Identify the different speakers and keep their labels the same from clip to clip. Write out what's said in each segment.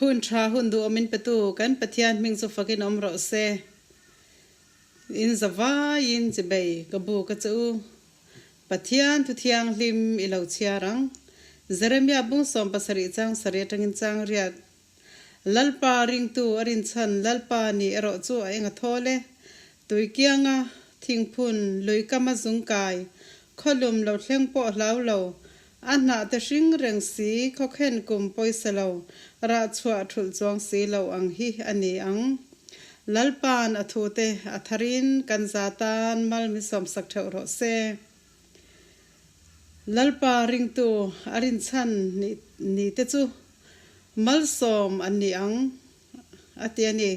Speaker 1: Hun tha hun duhawm in petu kan Pathian hming chu fakin awm rawh se. In zavaiin chibei ka bu ka che u. Pathian thu thianghlim i lo chhiar ang. Jeremia bung 70 chang sarih atangin chang riat. Lalpa ringtu a rinchhan Lalpa ni erawh chu a eng a thawl e. Tuikianga thingphun lui kama zungkai khawlum lo thleng pawh hlau lo, a hnah te hring reng si khawkhen kum pawisa lo rah chhuah thulh chuang si lo ang hi a ni ang. Lalpa'n a thute a tharin kan za tan mal min sawmsak theuh rawh se. Lalpa ringtu a rinchhan ni te chu malsawm an ni ang a ti a ni.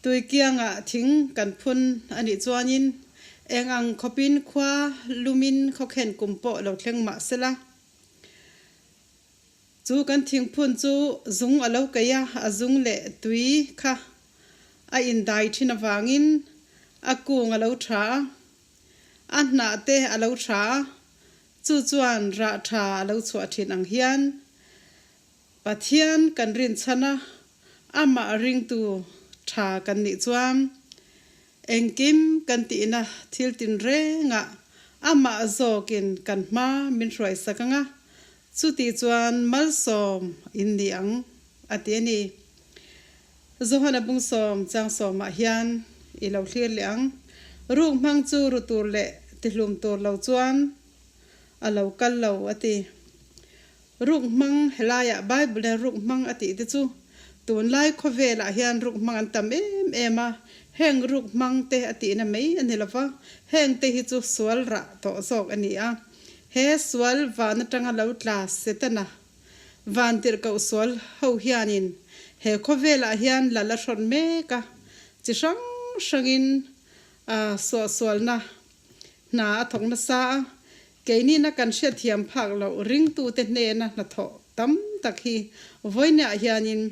Speaker 1: Tuikiangah thing kan phun a nih chuanin eng ang khawpin khua lumin khawkhen kum pawh lo thleng mah sela. Chu kan thingphun chu zung a lo keih a, a zung leh tui kha a indai thin avangin a kung a lo tha a, a hnah te a lo tha a, chu chuan rah tha a lo chhuah thin ang hian Pathian kan rinchhan a, amah ringtu tha kan nih chuan engkim kan tihna thil tinrengah amah zawkin kan hma min hruaisak ang a, Chuti chuan malsawm in ni ang, a ti a ni. Johana bung sawm chang sawmah hian i lo thlir leh ang. Ruk hmang chu ru tur leh tihlum tur lo chuan a lo kal lo, a ti. Ruk hmang helaiah Bible-a ruk hmang a tih te chu tunlai khawvelah hian ruk hmang an tam em em a, heng ruk hmang te a tihna mai a ni lo va, heng te hi chu sual rah tawh zawk a ni a. He sual van atanga lo tla Setana van tirhkoh sual ho hianin he khawvelah hian lal a hrawn mek a, chi hrang hrangin a suahsualna hna a thawk nasa a, keinina kan hriatthiam phak loh ringtute hnena hnathawh tam tak hi vawiinah hianin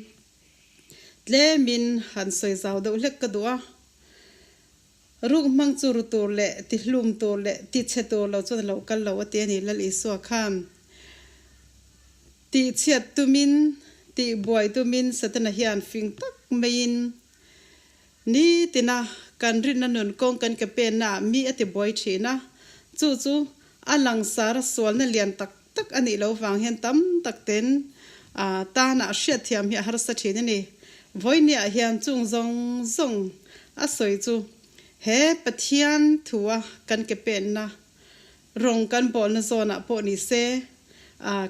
Speaker 1: tlemin han sawi zau deuh hlek ka duh a. Ruk hmang chu ru tur leh ti hlum tur leh ti chhe tur lo chuan a lo kal lo a ti a ni. Lal Isua khan tih chhiat tumin, tih buai tumin Setana hian fing tak maiin nitina kan rinna nun kawng kan ke pennaah mi a ti buai thin a, chu chu a langsar a sualna lian tak tak a nih loh vang hian tam tak ten tanah hriatthiam hi a harsa thin a ni. Vawinia hian chung zawng zawng a sawi chu he Pathian thua kan ke penna rawng kan bawlna zawnah pawh ni se,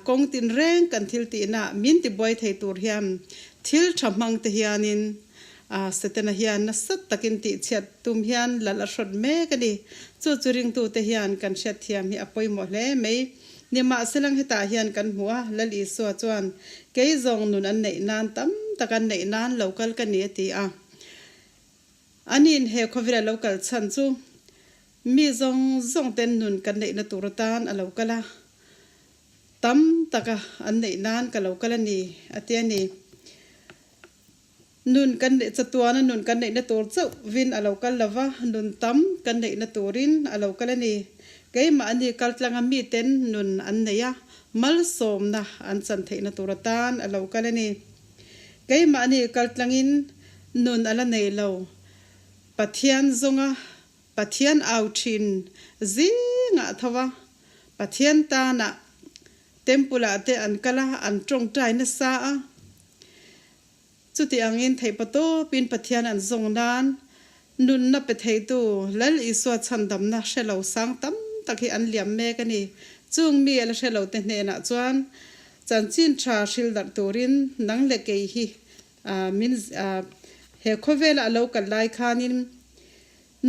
Speaker 1: kawng tinreng kan thil tihna min tibuai thei tur hian thil tha hmang te hianin Setana hian nasa takin tihchhiat tum hian lal a hrawt mek a ni. Chu chu ringtute hian kan hriatthiam hi a pawimawh hle mai. Nimahselang hetah hian kan hmu a, Lal Isua chuan, Kei zawng nun an neih nan tam tak an neih nan lo kal ka ni a ti a. Ani'n he khawvela lo kal chhan chu mi zawng zawng ten nun kan neihna tur atan a lo kal a, tam taka an neih nan ka lo kal a ni a ti a ni. Nun kan neih chatuana nun kan neihna tur chauh vin a lo kal lo va, nun tam kan neihna turin a lo kal a ni. Keimahni kaltlanga miten nun an nei a, malsawmna an chan theihna tur atan a lo kal a ni. Keimahni kaltlangin nun a la nei lo. Pathian zawnga Pathian au thin zingah tho va, Pathian tanah Temple ah te an kal a, an tawngtai nasa a. Chuti angin theihpa tawpin Pathian an zawng nan nunna pe theitu Lal Isua chhandamna hre lo sang tam tak hi an liam mek a ni. Chung mi a la hre lo te hnenah chuan chanchin tha hril darh turin nang leh kei hi min he khawvela a lo kal lai khanin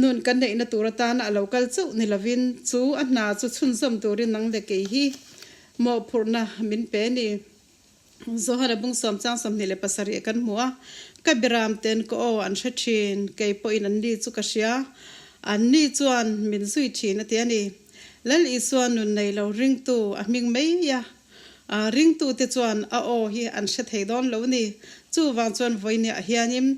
Speaker 1: Nun kan neihna tur atana a lo kal chauh ni lovin chu a hna chu chhunzawm turin nang leh kei hi mawhphurhna min pe a ni. Johana bung sawm chang 27 kan hmu a, Ka biram ten ka aw an hre thin, kei pawhin an ni chu ka hria, an ni chuan min zui thin a ti a ni. Lal Isua nun nei lo ringtu a hming mai a, ringtute chuan a aw hi an hre thei dawn lo ni. Chuvang chuan vawinia hianin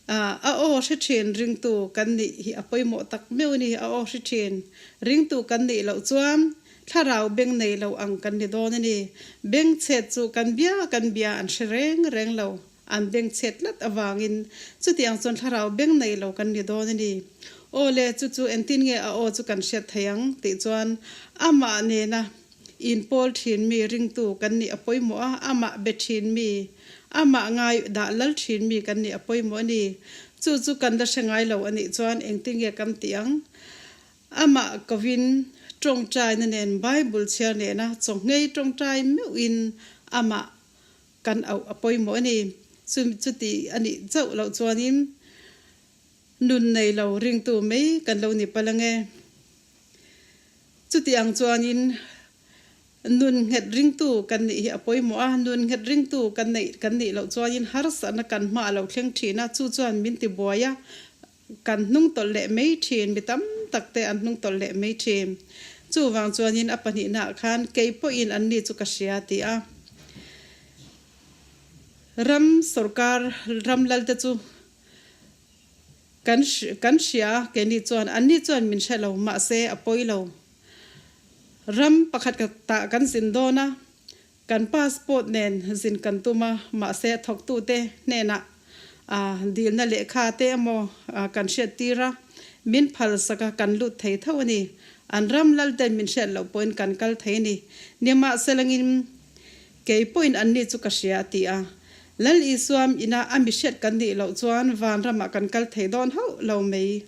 Speaker 1: A aw hre thin ringtu kan nih hi a pawimawh tak meuh a ni. A aw hre thin ringtu kan nih loh chuan Thlarau beng nei lo ang kan ni dawn a ni. Beng chhet chu kan bia kan bia an hre reng reng lo. An beng chhet tlat avangin chutiang chuan thlarau beng nei lo kan ni dawn a ni. Aw le, chu chu entin nge a aw chu kan hriat thei ang tih chuan amah nena inpawl thin mi ringtu kan nih a pawimawh a, amah be thin mi, amah ngai dah lal thin mi kan nih a pawimawh a ni. Chu chu kan la hre ngai lo a nih chuan engtin nge kan tih ang? Amah kovin tawngtaina nen Bible chhiar nena chawnghei tawngtai meuhin amah kan auh a pawimawh a ni. Chu chuti a nih chauh loh chuanin nun nei lo ringtu mai kan lo ni palh ange. Chuti ang chuanin nun nghet ringtu kan nih hi a pawimawh a, nun nghet ringtu kan neih kan nih loh chuanin harsatna kan hma a lo thleng thin a, chu chuan min ti buai a, Kan hnung tawlh leh mai thin, mi tam tak te an hnung tawlh leh mai thin. Chuvang chuanin a pahnihnaah khan kei pawhin an ni chu ka hria ti a. Ram sorkar ram lal te chu kan kan hria keini chuan an ni chuan min hre lo mahse a pawi lo. Ram pakhat ka tah kan zin dawn a, Kan passport nen zin kan tum a, mahse a thawktute hnenah dilna lehkha te emaw kan hriat tir a, min phalsak a, kan lut thei tho a ni. An ram lal ten min hriat loh pawhin kan kal thei a ni. Nimahselangin kei pawhin anni chu ka hria a ti a. Lal Isuam ina a mi hriat kan nih loh chuan vanramah kan kal thei dawn hauh lo mai.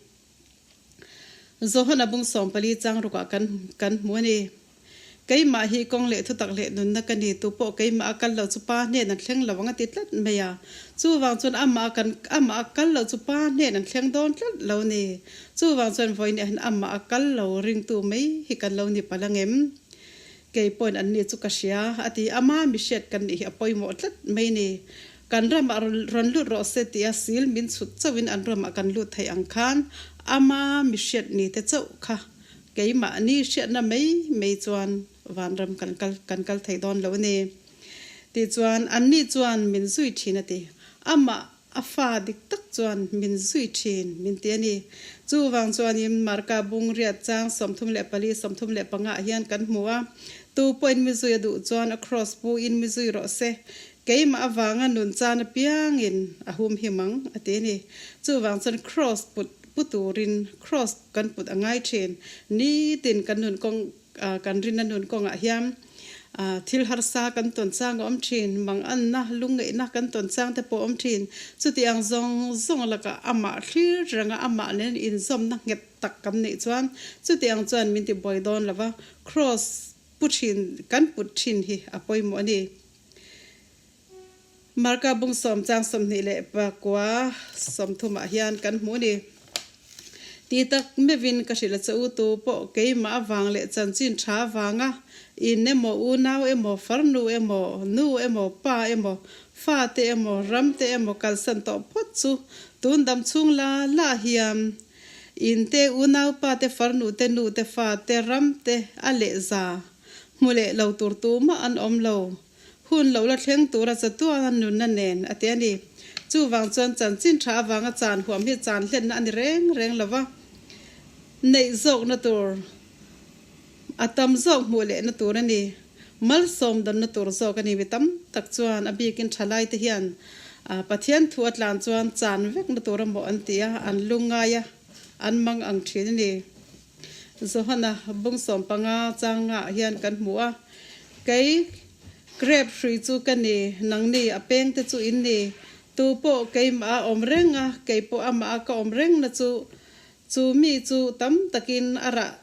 Speaker 1: Johana bung 14 chang rukah kan kan hmu a ni. Keimah hi kawng leh thutak leh nunna ka ni, tu pawh keimah a kal loh chu Pa hnen an thleng lo ang a ti tlat mai a. Chuvang chuan amah a kan amah a kal loh chu Pa hnen an thleng dawn tlat lo ni. Chuvang chuan vawiin hian amah a kal lo ringtu mai hi kan lo ni palh ang em? Kei pawhin an ni chu ka hria a ti. Ama mi hriat kan nih hi a pawimawh tlat mai ni. Kan ramah rawn lut rawh se tia sil min chhut chauhin an ramah kan lut thei ang khan ama mi hriat ni te chauh kha keimahni hriatna mai mai chuan vanram kan kal kan kal thei dawn lo a ni. Tichuan anni chuan min zui thin a ti. Amah a fa dik tak chuan min zui thin min ti a ni. Chuvang chuanin Marka bung riat chang 34 35 ah hian kan hmu a, Tu pawhin mi zui a duh chuan a kraws pu in mi zui rawh se, Keimah avanga nun chan apiangin a hum him ang, a ti a ni. Chuvang chuan kraws put pu turin kraws kan put a ngai thin. Nitin kan nun kawng kan rinna nun kawngah hian thil harsa kan tawn chang a awm thin, manganna, lungngeihna kan tawn chang te pawh a awm thin. Chuti ang zawng zawng lakah amah thlir renga amah nen inzawmna nghet tak kan neih chuan chuti ang chuan min ti buai dawn lo va, kraws pu thin kan put thin hi a pawimawh a ni. Marka bung sawm chang 29 30 ah hian kan hmu a ni. Ti tak meuhin ka hrilh a che u tu pawh keimah avang leh chanchin tha avanga in emaw unau emaw farnu emaw nu emaw pa emaw fate emaw ramte emaw kalsan tawh phawt chu tun dam chhung la la hian in te unau pa te farnu te nu te fa te ram te a leh za Hmu leh lo tur tumah an awm lo. Hun lo la thleng tura chatuanga nunna nen a ti a ni. Chuvang chuan chanchin tha avanga chan huam hi chan hlenna a ni reng reng lo va, neih zawkna tur a tam zawk hmuh lehna tur a ni. Malsawm danna tur zawk a ni. Mi tam tak chuan a bikin thalai te hian Pathian thu a tlan chuan chan vekna tur a mawh an ti a, an lungngai a, an mang ang thin a ni. Johana bung 15 changah hian kan hmu a, Kei grep hrui chu ka ni, nangni a pengte chu in ni. Tu pawh keimah a awm reng a, kei pawh amah a ka awm reng na chu, chu mi chu tam takin a rah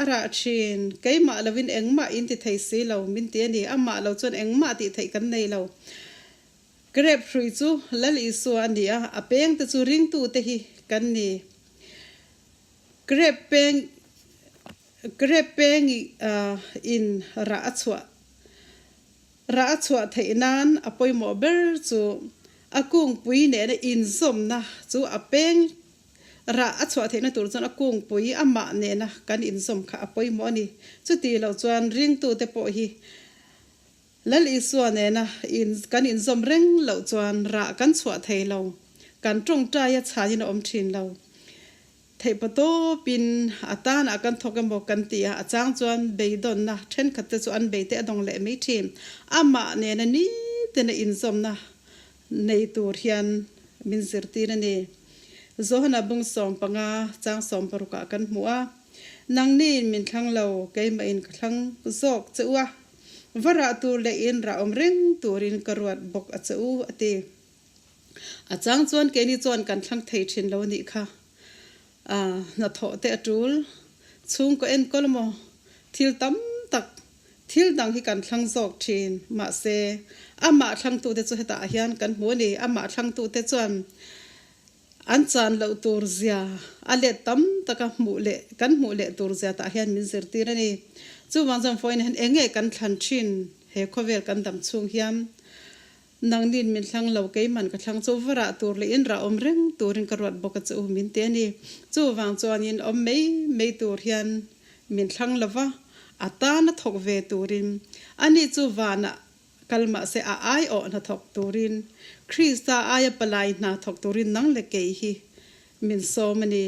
Speaker 1: a rah thin. Keimah lovin engmah in ti thei si lo, min ti a ni. Amah lo chuan engmah tih theih kan nei lo. Grep hrui chu Lal Isua a ni a, a pengte chu ringtute hi kan ni. Grep peng Grep peng in rah a chhuah rah a chhuah theih nan a pawimawh ber chu a kungpui nena inzawmna chu a peng rah a chhuah theihna tur chuan a kungpui amah nena kan inzawm kha a pawimawh a ni. Chuti lo chuan ringtute pawh hi Lal Isua nena in kan inzawm reng loh chuan rah kan chhuah thei lo, kan tawngtai a chhanin a awm thin lo. Theihpatawpin a tanah kan thawk emaw kan ti a, a chang chuan beidawnna thenkhat te chu an beite a dawng leh mai thin. Amah nena nitina inzawmna nei tur hian min zirtir a ni. Johana bung 15 chang 60 ah kan hmu a, Nangniin min thlang lo, keimahin ka thlang zawk che u a, va rah tur leh in rah awm reng turin ka ruat bawk a che u, a ti. A chang chuan keini chuan kan thlang thei thin lo nih kha. A hnathawh te a tul, chhungkaw enkawl maw, thil tam tak, thil dang hi kan thlang zawk thin. Mahse, amah thlangtute chu hetah hian kan hmu a ni. Amah thlangtute chuan an chan loh tur zia a let tam taka hmuh leh kan hmuh leh tur zia tah hian min zirtir a ni. Chuvang chuan vawiin hian eng nge kan thlan thin he khawvel kan dam chhung hian? Nangnin min thlang lo, keiman ka thlang chu va rah tur leh in rah awm reng turin ka ruat bawk a che u min ti a ni. Chuvang chuanin awm mai mai tur hian min thlang lo va, a tana thawk ve turin ani chu vanah kal mahse a aiawh hna thawk turin Krista aia palai hna thawk turin nang leh kei hi min sawm a ni.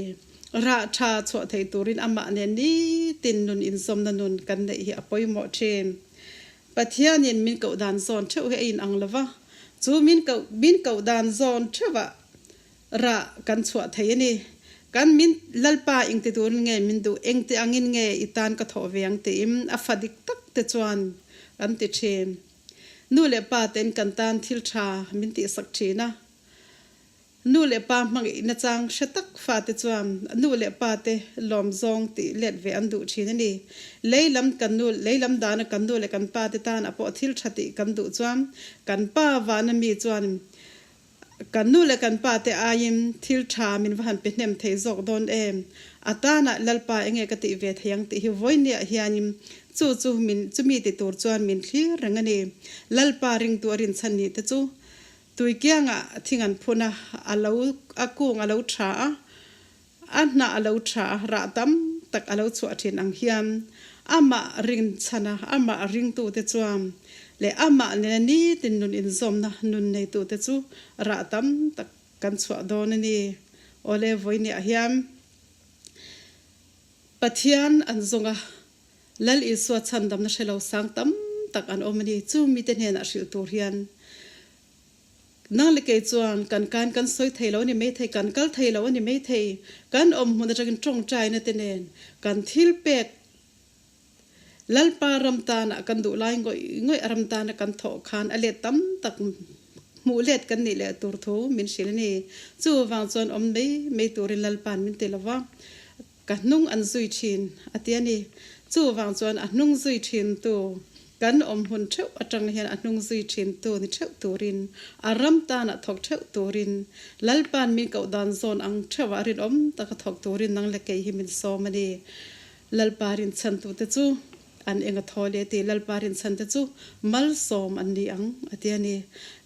Speaker 1: Rah tha chhuah thei turin amah nen nitin nun inzawmna nun kan neih hi a pawimawh thin. Pathianin min koh dan zawn theuh hi a inang lo va, chu min koh min koh dan zawn theuhah rah kan chhuah thei a ni. Kan min Lalpa engti turin nge min duh, engti angin nge i tan ka thawh ve ang tiin a fa dik tak te chuan kan ti thin. Nu leh pa te'n kan tan thil tha min tihsak thin a. Nu leh pa hmangaihna chang hre tak fate chuan nu leh pate lawm zawng tih let ve an duh thin a ni. Lei lam kan nu, lei lam dana kan nu leh kan pate tan a pawh thil tha tih kan duh chuan kan pa vana mi chuan kan nu leh kan pate aiin thil tha min va han pe hnem thei zawk dawn em? A tanah Lalpa enge ka tih ve thei ang tih hi vawinia hianin chu chu min chumi ti tur chuan min thlir reng a ni. Lalpa ringtu a rinchhan ni te chu Tui kiangah thing an phun a, a lo a kung a lo tha a, a hnah a lo tha a, rah tam tak a lo chhuah thin ang hian amah rinchhan a, amah ringtute chuan leh amah nena nitin nun inzawmna nun neitute chu rah tam tak kan chhuah dawn a ni. Awle vawinia hian Pathian an zawng a, Lal Isua chhandamna hre lo sang tam tak an awm a ni. Chu mite hnenah hrilh tur hian nang leh kei chuan kan kan kan sawi thei lo a ni mai thei, kan kal thei lo a ni mai thei. Kan awm hmun atangin tawngtaina te nen kan thil pek Lalpa ram tanah kan duh lai ngawih ngawih a ram tana kan thawh khan a let tam tak hmuh let kan nih leh tur thu min hrilh a ni. Chuvang chuan awm mai mai turin Lalpa'n min ti lo va. Ka hnung an zui thin, a ti a ni. Chuvang chuan a hnung zui thintu kan awm hun theuh atang hian a hnung zui thintu ni theuh turin, a ram tanah thawk theuh turin, Lalpa'n min koh dan zawn ang theuhah rinawm taka thawk turin nang leh kei hi min sawm a ni. Lalpa rinchhantute chu an eng a thaw leh ti. Lalpa rinchhante chu malsawm an ni ang, a ti a ni.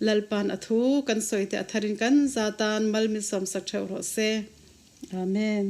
Speaker 1: Lalpa'n a thu kan sawi te a tharin kan za tan mal min sawmsak theuh rawh se. Amen.